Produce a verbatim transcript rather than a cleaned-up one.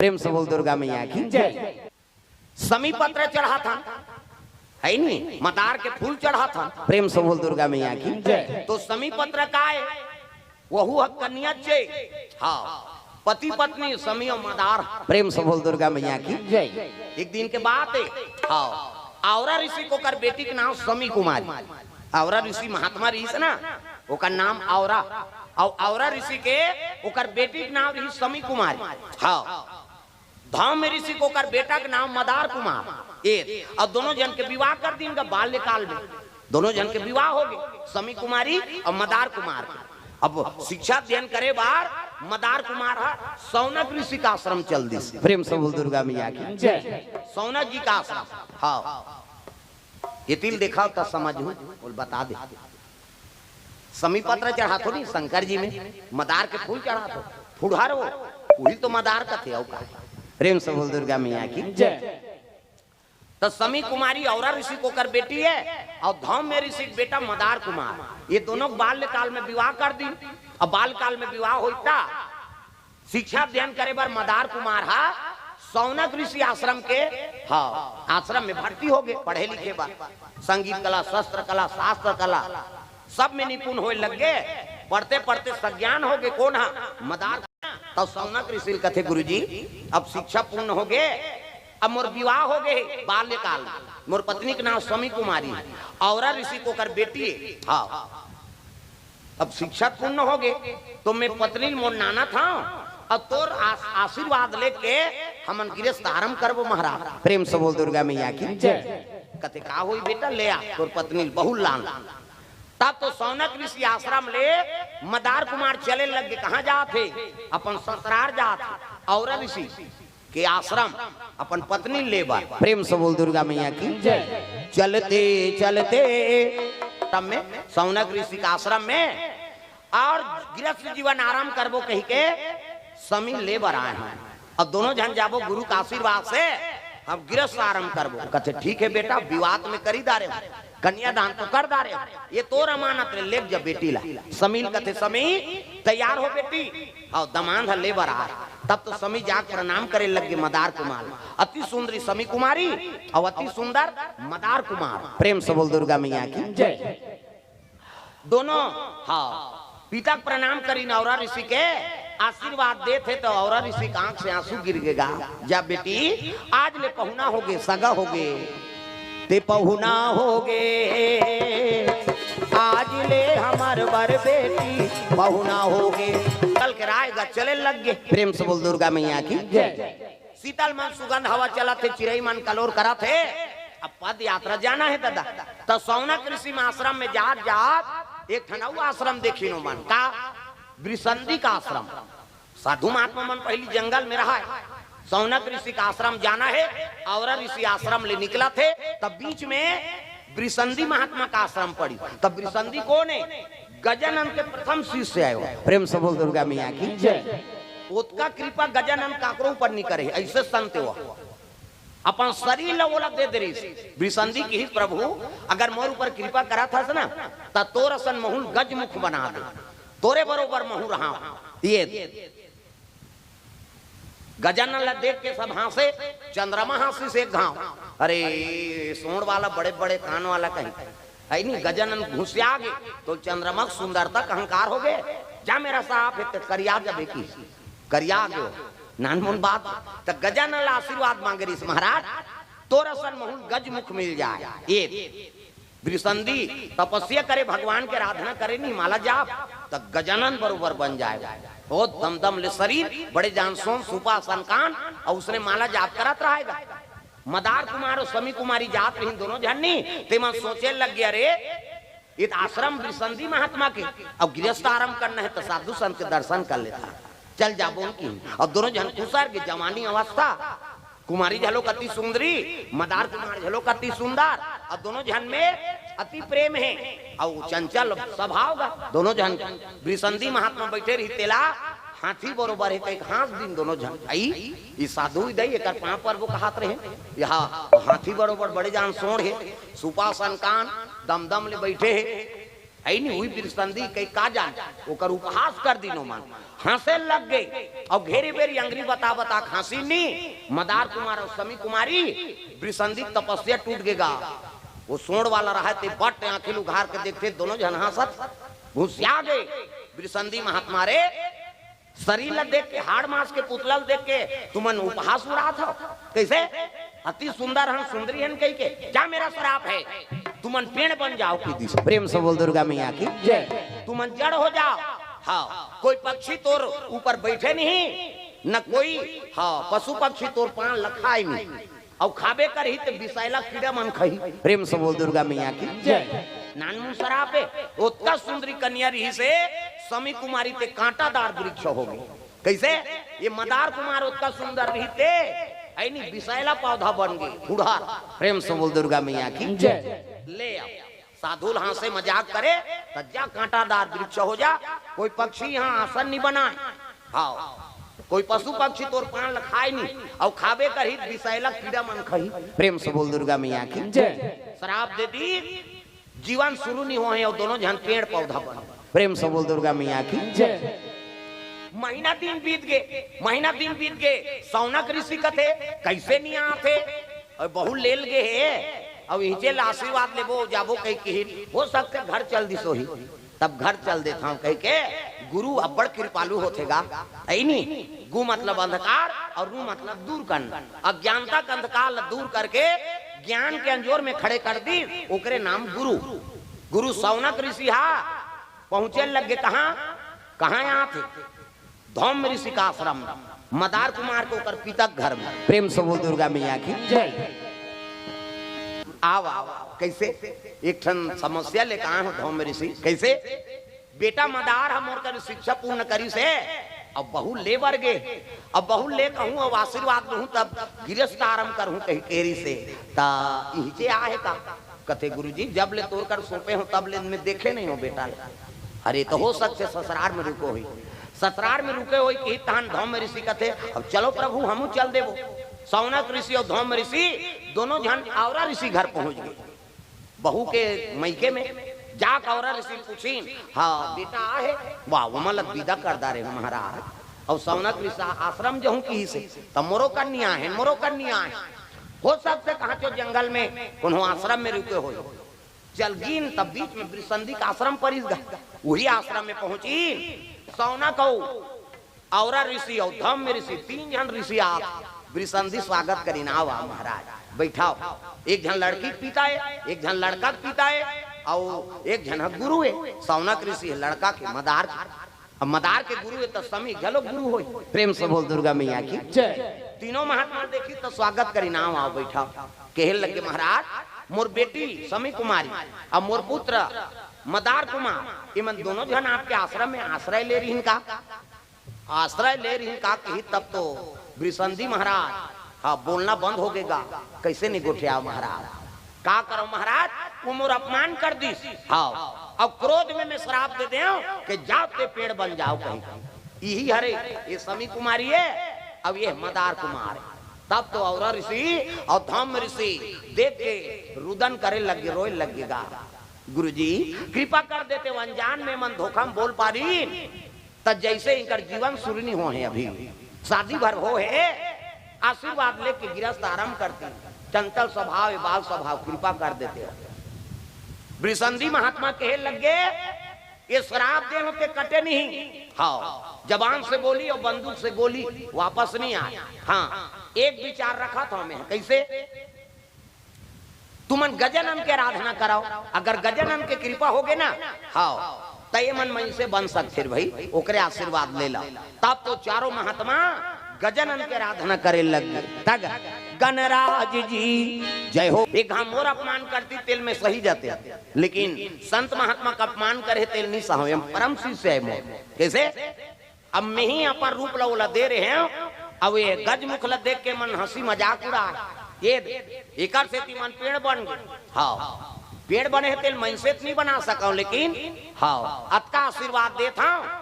प्रेम से बोल दुर्गा मैया की जय। समी पत्र चढ़ाथन, है नी, मदार के फूल चढ़ाथन। प्रेम से बोल दुर्गा मैया की जय। तो समी पत्र का है? वहू ह कन्या चे। हाँ, पति पत्नी समी अउ मदार। प्रेम से बोल दुर्गा मैया की जय। एक दिन के बात है। हाँ, औरा ऋषि के ओकर बेटी के नाम समी कुमारी। औरा ऋषि महात्मा रहिस ना, ओकर नाम औरा। अउ औरा ऋषि के ओकर बेटी के नाम रहिस समी कुमारी। हाँ, धौम्य ऋषि के ओकर बेटा के नाम मदार कुमार। ए, अउ दोनों झन के विवाह कर दिन गा बाल्यकाल में। दोनों झन के विवाह हो गे, समी कुमारी अउ मदार कुमार के। अब शिक्षा अध्ययन करे बर मदार कुमार ह सौनक ऋषि का आश्रम चल दिस। प्रेम से बोल दुर्गा मैया की जय। सौनक जी का आश्रम। हाँ, ये तिल देखा त समझहू, बोल बता दे। समी पत्र चढ़ाथो नी शंकर जी में, मदार के फूल चढ़ाथो, फुड़हर वो, वही तो मदार कथे, अउ का। प्रेम से बोल दुर्गा मैया की जय। त समी कुमारी औरा ऋषि के ओकर बेटी है, अउ धौम्य ऋषि के बेटा मदार कुमार। ये दोनों के बाल्यकाल में विवाह कर दिन। अब बाल्यकाल में विवाह होइस त शिक्षा अध्ययन करे बर मदार कुमार हा सौनक ऋषि आश्रम के, हाँ, आश्रम में भर्ती हो गे पढ़े लिखे बर। संगीत कला, शस्त्र कला, शास्त्र कला, सब में निपुण होए लग गे। पढ़ते पढ़ते सज्ञान हो गे। कोन हा? मदार। तब सौनक ऋषि ल कथे, "गुरुजी, अब शिक्षा पूर्ण हो गे, अब मोर विवाह हो गे हे बाल्यकाल में। मोर पत्नी के नाम समी कुमारी हे, औरा ऋषि के ओकर बेटी हे। हाँ, अब शिक्षा पूर्ण हो गे, तो मैं पत्नी ल मोर नानत हंव, अउ तोर आस-, आशीर्वाद लेके हमन गृहस्थ आरंभ करबो महाराज।" प्रेम से बोल दुर्गा मैया की जय। कथे, "का होई बेटा, ले आ तोर पत्नी ल, बहू ल लान।" तब तो सौनक ऋषि आश्रम ले मदार कुमार चले लग गे। कहाँ जात हे? अपन ससुरार जात हे। औरा ऋषि के आश्रम अपन पत्नी ले बर। प्रेम से बोल दुर्गा मैया की जय। चलते चलते तब में सौनक ऋषि के आश्रम में अउ गृहस्थ जीवन आरंभ करबो कहि के समी ले बर आए हंव। अब दोनों झन जाबो गुरु के आशीर्वाद से हम गृहस्थ आरंभ करबो। कथे, "ठीक हे बेटा, विवाह त मैं करी डारेंव, कन्यादान तो कर डारेंव, ये तोर अमानत रे, लेग जा बेटी ला।" समी ल कथे, "समी, तैयार हो बेटी, अउ दमांद ह ले बर आए।" तब तो समी जाके प्रणाम करे लग गे मदार कुमार। अति सुंदरी समी कुमारी अउ अति सुंदर मदार कुमार। प्रेम से बोल दुर्गा मैया की जय। दोनों, हाँ, पिता के प्रणाम करिन औरा ऋषि के, आशीर्वाद देत हे तो औरा ऋषि के आंख से आंसू गिर गे गा। "जा बेटी, आज ले पहुना हो गे, सगा हो गे, ते पहुना हो गे, आज ले हमर बर बेटी पहुना हो गे।" कल के राय गा चले लग गे। प्रेम से बोल दुर्गा मैया की जय। शीतल मन सुगंध हवा चलत हे, चिरई मन कलोर करत हे। अब पद यात्रा जाना हे दादा, त सौनक ऋषि म आश्रम में जात जात एक ठन अउ आश्रम देखिन ओमन का, वृषंदी का आश्रम। साधु महात्मा मन पहिली जंगल में रहय, सौनक ऋषि का आश्रम जाना हे, औरा ऋषि आश्रम ले निकलत हे, तब बीच में वृषंदी महात्मा का आश्रम पड़ी। तब वृषंदी कोन हे? गजानन के प्रथम शिष्य आय। प्रेम से बोल दुर्गा मैया की जय। ओतका कृपा गजानन काकरो ऊपर नी करे, अइसे संत हे वो। अपन शरीर ल ओला दे दे रिहिस। वृषंदी किहिस, "प्रभु, अगर मोर ऊपर कृपा करत हस ना, त तोर असन महूं ल गजमुख बना दे, तोरे बरोबर महूं रहांव।" ये गजानन ला देख के सब हांसे, चंद्रमा हांसिस एक घांव। "अरे, सोंड़ वाला बड़े बड़े कान वाला कहीं।" अइ नी, गजानन घुसिया गे, तो चंद्रमा के सुंदरता के अहंकार हो गे। "जा मेरा साफ हे, ते करिया जबे की, करिया गे हो, नानमुन बात।" त गजानन ला आशीर्वाद मांगे रिहिस, "महाराज, तोर असन महूं ल गजमुख मिल जाय।" ये वृषंदी तपस्या करे, भगवान के आराधना करे, नी माला जाप, त गजानन बरोबर बन जाय। ओ दमदम ले शरीर, बड़े जान सोंड़, सूपा असन कान, अउ उसने माला जाप करत रहय गा। मदार कुमार अउ समी कुमारी जात रहिन दोनों झन नी, तेमन सोचे लग गे, "अरे, ये त आश्रम वृषंदी महात्मा के, अब गृहस्थ आरंभ करना हे त साधु संत के दर्शन कर लेथन, चल जाबो उनकी।" अब दोनों झन खुसर गे, जवानी अवस्था, कुमारी घलो कति सुंदरी, मदार कुमार घलो कति सुंदर, अउ दोनों झन में अति प्रेम हे, अउ चंचल स्वभाव गा। दोनों झन वृषंदी महात्मा बइठे रहिस, तेला हाथी बरोबर हे, कहिके हांस दिन दोनों झन। अइ, ई साधु ही दई, एकर पांव परबो कहत रहे। ये हाथी बरोबर बड़े जान सोंड़ हे, सूपा असन कान, दमदम ले बइठे हे। अइ नी, उही वृषंदी कहिके का जान, ओकर उपहास कर दिन ओमन। हंसे लग गे। अउ घेरी बेरी अंगरी बता बता के हंसिन नी। मदार कुमार अउ समी कुमारी, बृषंदी के तपस्या टूट गे गा। वो सोंड़ वाला रहय ते बट आंखी ल उघार के देखथे, दोनों झन हंसत घुसिया गे। बृषंदी महात्मा रे, शरीर ल देख के, हाड़ मांस के पुतला ल देख के तुमन उपहास उड़ात हव। कइसे? अति सुंदर हन, सुंदरी हन कहिके, क्या मेरा श्राप है? तुमन पेड़ बन जाव कहि दिस। प्रेम से बोल दुर्गा मैया की जय। तुमन जड़ हो जाव। हाँ, कोई पक्षी तोर ऊपर बइठे नहीं, न कोई, हाँ, पशु पक्षी तोर पान ल खाय नहीं। अउ खाबे करही त बिसैला कीड़ा मन खही। प्रेम से बोल दुर्गा मैया की जय। नानमुन श्राप हे। ओतका सुंदरी कन्या रिहिसे, समी कुमारी ते कांटादार वृक्ष हो गे। कइसे? ये मदार कुमार ओतका सुंदर रिहिस ते, अइ नी बिसैला पौधा बन गे, हुड़हर। प्रेम से बोल दुर्गा मैया की जय। ले अब साधु ल हंसे मजाक करे, त जा कांटादार वृक्ष हो जा, कोई पक्षी इहां आसन नी बनाय। हाँ, कोई पशु पक्षी तोर पान ल खाय नी, अउ खाबे करही त बिसैला कीड़ा मन खही। प्रेम से बोल दुर्गा मैया की जय। श्राप दे दिस, जीवन शुरू नी होहे अउ दोनों झन पेड़ पौधा बन। प्रेम से बोल दुर्गा मैया की जय। महीना दिन बीत गे, महीना दिन बीत गे, सौनक ऋषि कथे, कइसे नी आथे? अउ बहू ले ल गे हे, अउ इहिंचे ल आशीर्वाद लेबो, जाबो कहि किहिन, हो सकथे घर चल दिस होही, तब घर चल देथंव कहिके गुरु अब्बड़ कृपालु होथे गा। अइ नी, गु मतलब अंधकार अउ रु मतलब दूर करना। अज्ञानता के अंधकार ल दूर करके ज्ञान के अंजोर में खड़े कर दिस, ओकरे नाम गुरु। गुरु सौनक ऋषि हा पहुंचे लग गे कहां, कहां आथे? धौम्य ऋषि का आश्रम, मदार कुमार के ओकर पिता के घर में। प्रेम से बोल दुर्गा मैया की जय। आव, आव, आव। कइसे? एक ठन समस्या लेके आय हंव धौम्य ऋषि। कइसे? बेटा मदार ह मोर कर शिक्षा पूर्ण करिस हे, अब बहू ले बर गे, अब बहू ले कहूं, अब आशीर्वाद लूहूं, तब गृहस्थ आरंभ करहूं कहि के रिहिसे, त इहिंचे आहे का? कथे, "गुरुजी, जब ले तोर कर सौंपे हंव, तब ले मैं देखे नहीं हंव बेटा ल।" अरे, त हो सकथे ससुरार में रुके होही, ससुरार में रुके होही कि तहन धौम्य ऋषि कथे, "अब चलो प्रभु, हमू चल देबो।" सौनक ऋषि अउ धौम्य ऋषि दोनों झन औरा ऋषि घर पहुंच गे। बहू के मइके में जाके औरा ऋषि पूछिन, "हाँ, बेटा आहे?" "वाह, ओमन ल विदा कर डारे हंव महाराज, अउ सौनक ऋषि आश्रम जहूं किहिसे, त मोरो कन्या आहे, मोरो कन्या आहे।" हो सकथे कहां चो जंगल में कोनो आश्रम में रुके होही। चल गिन, तब बीच में बृषंदी का आश्रम परिस गा। उही आश्रम में पहुंचिन, सौनक अउ औरा ऋषि अउ धौम्य ऋषि, तीन झन ऋषि आत। बृषंदी स्वागत करिन, "आव, आव महाराज, बइठव।" एक झन लड़की के पिता हे, एक झन लड़का के पिता हे, अउ एक झन ह गुरु हे। सौनक ऋषि हे लड़का के, मदार के। अब मदार के गुरु हे त समी घलो गुरु होही। प्रेम से बोल दुर्गा मैया की जय। तीनों महात्मा देखिस त स्वागत करिन, "आव, आव बइठव।" कहे लगे, "महाराज, मोर बेटी समी कुमारी अउ मोर पुत्र मदार कुमार, एमन दोनों झन आपके आश्रम में आश्रय ले रिहिन का?" आश्रय ले रिहिन का कही, तब तो बृषंदी महाराज, हाँ, बोलना बंद हो गे गा। कइसे नी गोठियाव महाराज? का करव महाराज? वो मोर अपमान कर दिस। हाँ, अब क्रोध में मैं श्राप दे देंव कि जाव ते पेड़ बन जाव कही। इही हरे, ये समी कुमारी हे, अब ये मदार कुमार हे। तब तो औरा ऋषि अउ धौम्य ऋषि देख के रुदन करे लग गे, रोय लग गे गा। "गुरुजी, कृपा कर देते, अनजान में एमन धोखा में बोल पारिन।" त जइसे इनकर जीवन सुरनी होहे, अभी शादी भर होहे, आशीर्वाद लेके गृहस्थ आरंभ करती, चंचल स्वभाव हे, बाल स्वभाव, कृपा कर देते। बृषंदी महात्मा कहे लग गे, "ये श्राप दे हंव ते कटे नहीं।" हाँ, जबान से बोली अउ बंदूक से गोली वापस नहीं आय। हाँ, एक विचार रखत हंव मैं, कइसे? तुमन गजानन के आराधना करव, अगर गजानन के कृपा होगे ना, हाँ, त एमन मइनसे बन सकथे रे भई, ओकरे आशीर्वाद ले लव। तब तो चारों महात्मा गजानन के आराधना करे लग गे। तग गणराज जी जय हो। एक घांव मोर अपमान करती, तेला मैं सही जातेंव, लेकिन संत महात्मा के अपमान करे, तेला नी सहंव, एमन परम शिष्य हे मोर। कइसे? अब मैं ही अपन रूप ल ओला दे रहेंव, अब ये गजमुख ल देख के एमन हंसी मजाक उड़ाय। ये दे, एकर सेती एमन पेड़ बन गे। हाँ, पेड़ बने हे तेला मइनसे त नी बना सकंव, लेकिन हाँ, अतका आशीर्वाद देत हंव,